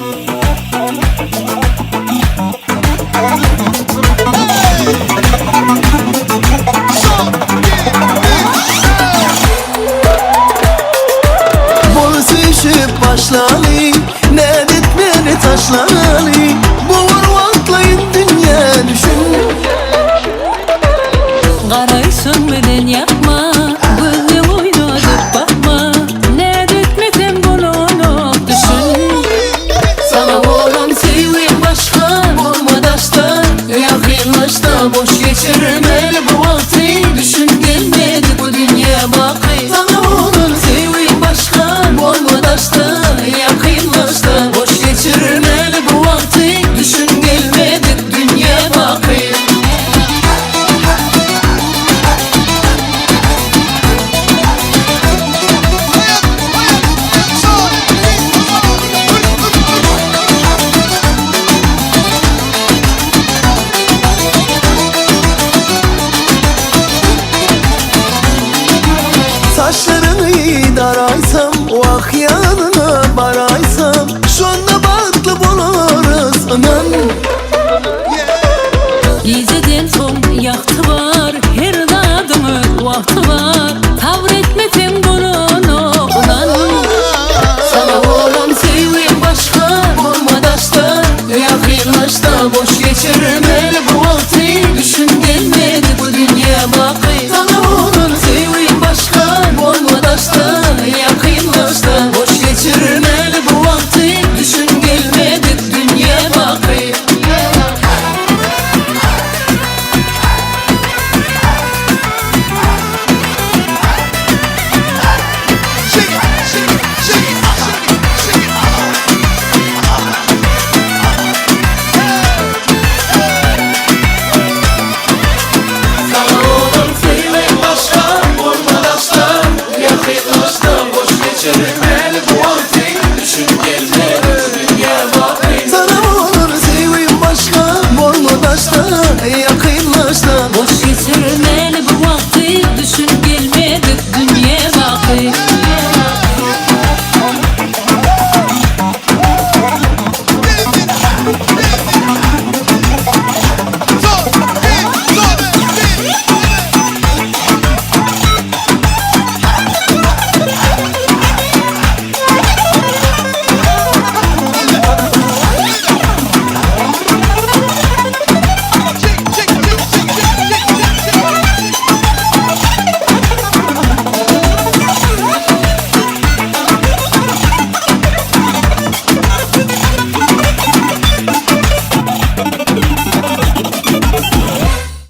Bol söýüşip başlaly, Nädip meni taşlaly, Bu bir wagtlaýyn dünýä düşün. Garaýşyň bilen ýakma, Gözleň oýnadyp bakma, Nädetmesem bolanok düşün. Saňa bolan söýgim başga, bolma daşda, Ýakynlaşda boş geçirmeli bu wagty, Düşün gelmedi bu dünýä baky. Saňa bolan söýgim başga, bolma daşda, Ýakynlaşda boş geçirmeli bu wagty, Düşün gelmedik dünýä baky. Saçlaryňy daraýsam, wah ýanyňa baraýsam.